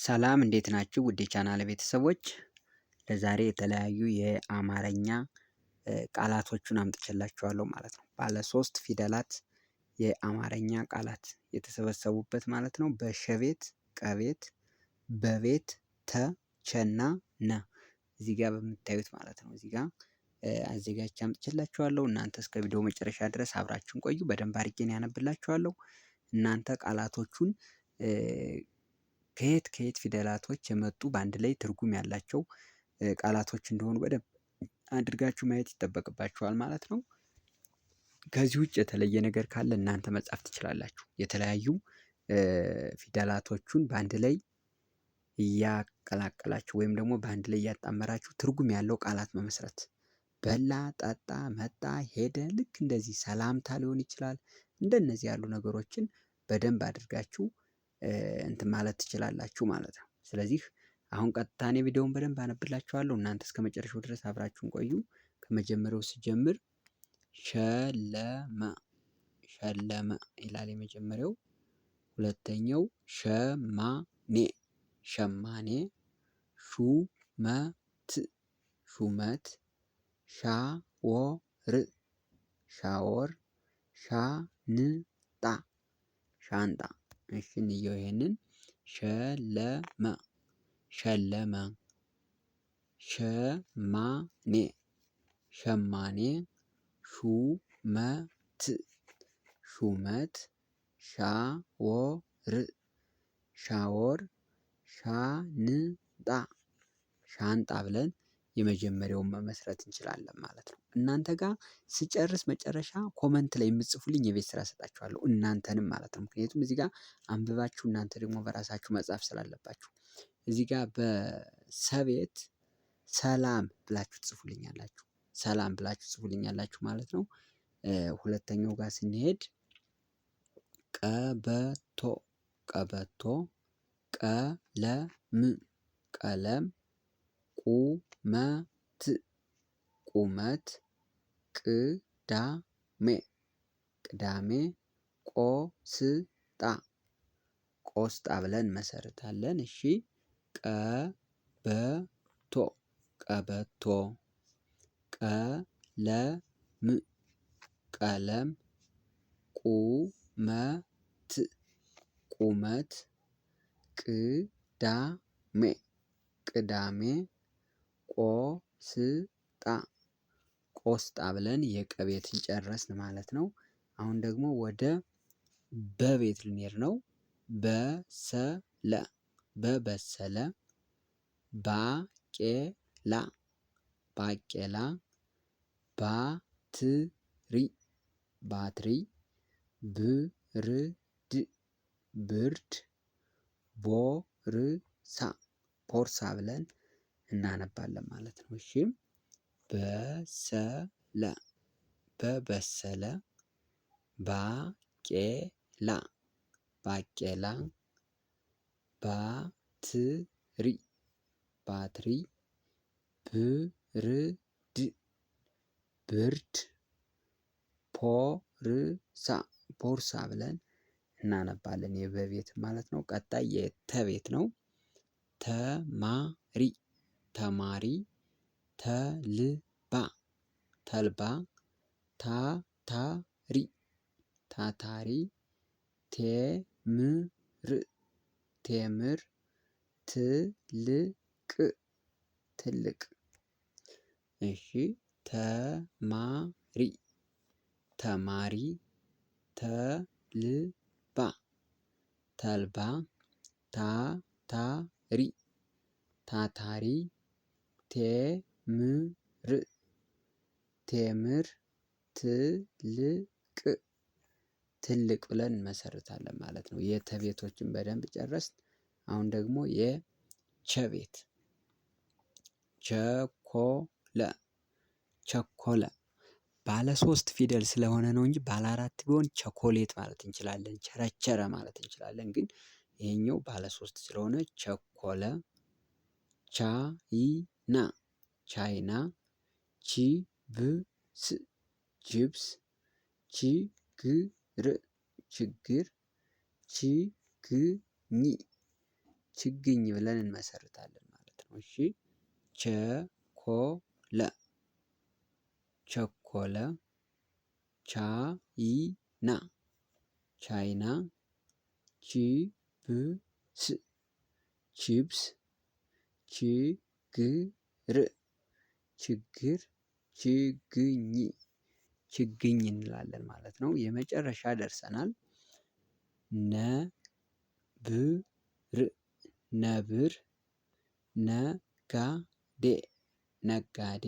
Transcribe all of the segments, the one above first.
ሰላም እንዴት ናችሁ? ውድ የቻናል ቤተሰቦች፣ ለዛሬ የተለያዩ የአማርኛ ቃላቶቹን አምጥቼላችኋለሁ ማለት ነው። ባለ ሶስት ፊደላት የአማርኛ ቃላት የተሰበሰቡበት ማለት ነው። በሸቤት፣ ቀቤት፣ በቤት፣ ተ፣ ቸና ነ እዚህ ጋር በምታዩት ማለት ነው። እዚህ ጋር አዘጋጅቼ አምጥቼላችኋለሁ። እናንተ እስከ ቪዲዮ መጨረሻ ድረስ አብራችሁን ቆዩ። በደንብ አድርጌን ያነብላችኋለሁ። እናንተ ቃላቶቹን ከየት ከየት ፊደላቶች የመጡ በአንድ ላይ ትርጉም ያላቸው ቃላቶች እንደሆኑ በደንብ አድርጋችሁ ማየት ይጠበቅባችኋል ማለት ነው። ከዚህ ውጭ የተለየ ነገር ካለ እናንተ መጻፍ ትችላላችሁ። የተለያዩ ፊደላቶቹን በአንድ ላይ እያቀላቀላችሁ ወይም ደግሞ በአንድ ላይ እያጣመራችሁ ትርጉም ያለው ቃላት መመስረት በላ፣ ጠጣ፣ መጣ፣ ሄደ ልክ እንደዚህ ሰላምታ ሊሆን ይችላል። እንደነዚህ ያሉ ነገሮችን በደንብ አድርጋችሁ እንትን ማለት ትችላላችሁ ማለት ነው። ስለዚህ አሁን ቀጥታ እኔ ቪዲዮውን በደንብ አነብላችኋለሁ እናንተ እስከ መጨረሻው ድረስ አብራችሁን ቆዩ። ከመጀመሪያው ስጀምር ሸለመ ሸለመ ይላል የመጀመሪያው። ሁለተኛው ሸማኔ ሸማኔ፣ ሹመት ሹመት፣ ሻወር ሻወር፣ ሻንጣ ሻንጣ። እሺ እንየው ይሄንን ሸለመ ሸለመ፣ ሸማኔ ሸማኔ፣ ሹመት ሹመት፣ ሻወር ሻወር፣ ሻንጣ ሻንጣ ብለን የመጀመሪያውን መመስረት እንችላለን ማለት ነው። እናንተ ጋር ስጨርስ መጨረሻ comment ላይ የምትጽፉልኝ የቤት ስራ እሰጣችኋለሁ እናንተንም ማለት ነው። ምክንያቱም እዚህ ጋር አንብባችሁ እናንተ ደግሞ በራሳችሁ መጻፍ ስላለባችሁ እዚህ ጋር በሰቤት ሰላም ብላችሁ ትጽፉልኛላችሁ ሰላም ብላችሁ ትጽፉልኛላችሁ ማለት ነው። ሁለተኛው ጋር ስንሄድ ቀበቶ ቀበቶ፣ ቀለም ቀለም፣ ቁመት ቁመት፣ ቅዳሜ ቅዳሜ፣ ቆስጣ ቆስጣ ብለን እንመሰርታለን። እሺ ቀበቶ ቀበቶ፣ ቀለም ቀለም፣ ቁመት ቁመት፣ ቅዳሜ ቅዳሜ፣ ቆስጣ ቆስጣ ብለን የቀቤትን ጨረስን ማለት ነው። አሁን ደግሞ ወደ በቤት ልንሄድ ነው። በሰለ በበሰለ፣ ባቄላ ባቄላ፣ ባትሪ ባትሪ፣ ብርድ ብርድ፣ ቦርሳ ቦርሳ ብለን እናነባለን ማለት ነው። እሺ በሰለ በበሰለ፣ ባቄላ ባቄላ፣ ባትሪ ባትሪ፣ ብርድ ብርድ፣ ቦርሳ ቦርሳ ብለን እናነባለን የበቤት ማለት ነው። ቀጣይ የተቤት ነው። ተማሪ ተማሪ፣ ተልባ ተልባ፣ ታታሪ ታታሪ፣ ቴምር ቴምር፣ ትልቅ ትልቅ። እሺ ተማሪ ተማሪ፣ ተልባ ተልባ፣ ታታሪ ታታሪ፣ ቴምር ቴምር፣ ትልቅ ትልቅ ብለን እንመሰርታለን ማለት ነው። የተቤቶችን በደንብ ጨረስን። አሁን ደግሞ የቸቤት ቸኮለ ቸኮለ ባለ ሶስት ፊደል ስለሆነ ነው እንጂ ባለ አራት ቢሆን ቸኮሌት ማለት እንችላለን፣ ቸረቸረ ማለት እንችላለን። ግን ይሄኛው ባለ ሶስት ስለሆነ ቸኮለ። ቻይና ቻይና፣ ቺብስ ቺፕስ፣ ችግር ችግር፣ ችግኝ ችግኝ ብለን እንመሰርታለን ማለት ነው። እሺ ቸኮለ ቸኮለ ቻይና ቻይና ቺፕስ ቺፕስ ችግር ችግር ችግኝ ችግኝ እንላለን ማለት ነው። የመጨረሻ ደርሰናል። ነብር ነብር ነጋዴ ነጋዴ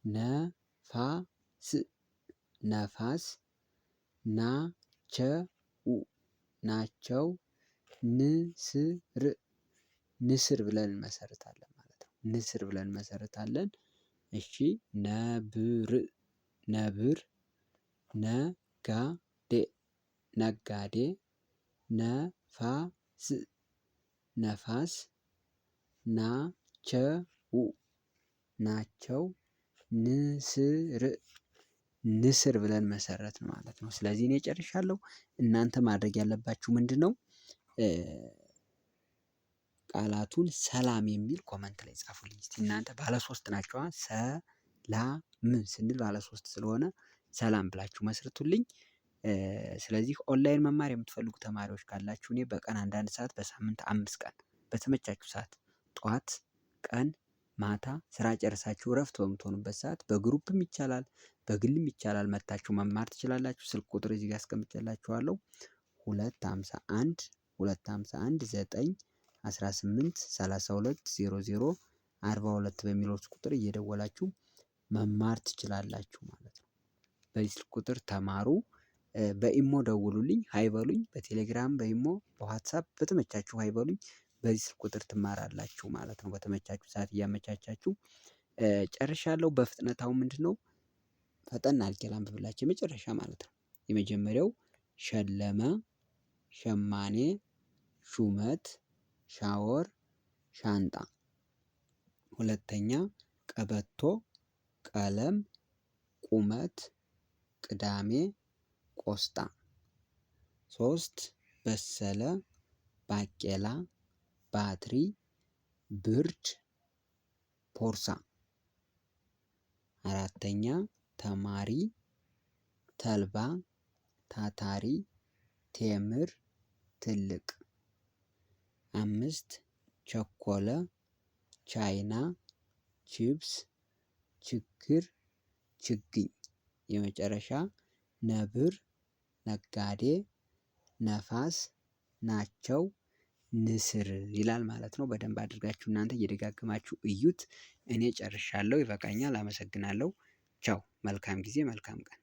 ነፋስ ነፋስ ናቸው ናቸው ንስር ንስር ብለን እንመሰርታለን ማለት ነው። ንስር ብለን እንመሰርታለን። እሺ ነብር ነብር ነጋዴ ነጋዴ ነፋስ ነፋስ ናቸው ናቸው ንስር ንስር ብለን መሰረትን ማለት ነው። ስለዚህ እኔ ጨርሻለሁ። እናንተ ማድረግ ያለባችሁ ምንድነው? ቃላቱን ሰላም የሚል comment ላይ ጻፉልኝ። እስቲ እናንተ ባለ ሶስት ናቸዋ ሰላም ስንል ባለ ሶስት ስለሆነ ሰላም ብላችሁ መስርቱልኝ። ስለዚህ ኦንላይን መማር የምትፈልጉ ተማሪዎች ካላችሁ እኔ በቀን አንዳንድ ሰዓት በሳምንት 5 ቀን በተመቻችሁ ሰዓት ጠዋት ቀን ማታ ስራ ጨርሳችሁ እረፍት በምትሆኑበት ሰዓት በ group ም ይቻላል በግልም ይቻላል መጥታችሁ መማር ትችላላችሁ። ስልክ ቁጥር እዚህ ጋር አስቀምጬላችኋለሁ። 251 251 9 18 32 00 42 በሚለው ቁጥር እየደወላችሁ መማር ትችላላችሁ ማለት ነው። በዚህ ስልክ ቁጥር ተማሩ። በኢሞ ደውሉልኝ hi በሉኝ በቴሌግራም በኢሞ በዋትሳፕ በተመቻችሁ hi በሉኝ። በዚህ ስልክ ቁጥር ትማራላችሁ ማለት ነው። በተመቻችሁ ሰዓት እያመቻቻችሁ ጨርሻለሁ። በፍጥነት አሁን ምንድነው? ፈጠን አድርጌ ላንብብላችሁ የመጨረሻ ማለት ነው። የመጀመሪያው ሸለመ፣ ሸማኔ፣ ሹመት፣ ሻወር፣ ሻንጣ። ሁለተኛ ቀበቶ፣ ቀለም፣ ቁመት፣ ቅዳሜ፣ ቆስጣ። ሶስት በሰለ፣ ባቄላ፣ ባትሪ፣ ብርድ፣ ቦርሳ። አራተኛ ተማሪ፣ ተልባ፣ ታታሪ፣ ቴምር፣ ትልቅ። አምስት ቸኮለ፣ ቻይና፣ ቺፕስ፣ ችግር፣ ችግኝ። የመጨረሻ ነብር፣ ነጋዴ፣ ነፋስ፣ ናቸው፣ ንስር ይላል ማለት ነው። በደንብ አድርጋችሁ እናንተ እየደጋገማችሁ እዩት። እኔ ጨርሻለሁ፣ ይበቃኛል። አመሰግናለሁ። ቻው። መልካም ጊዜ፣ መልካም ቀን።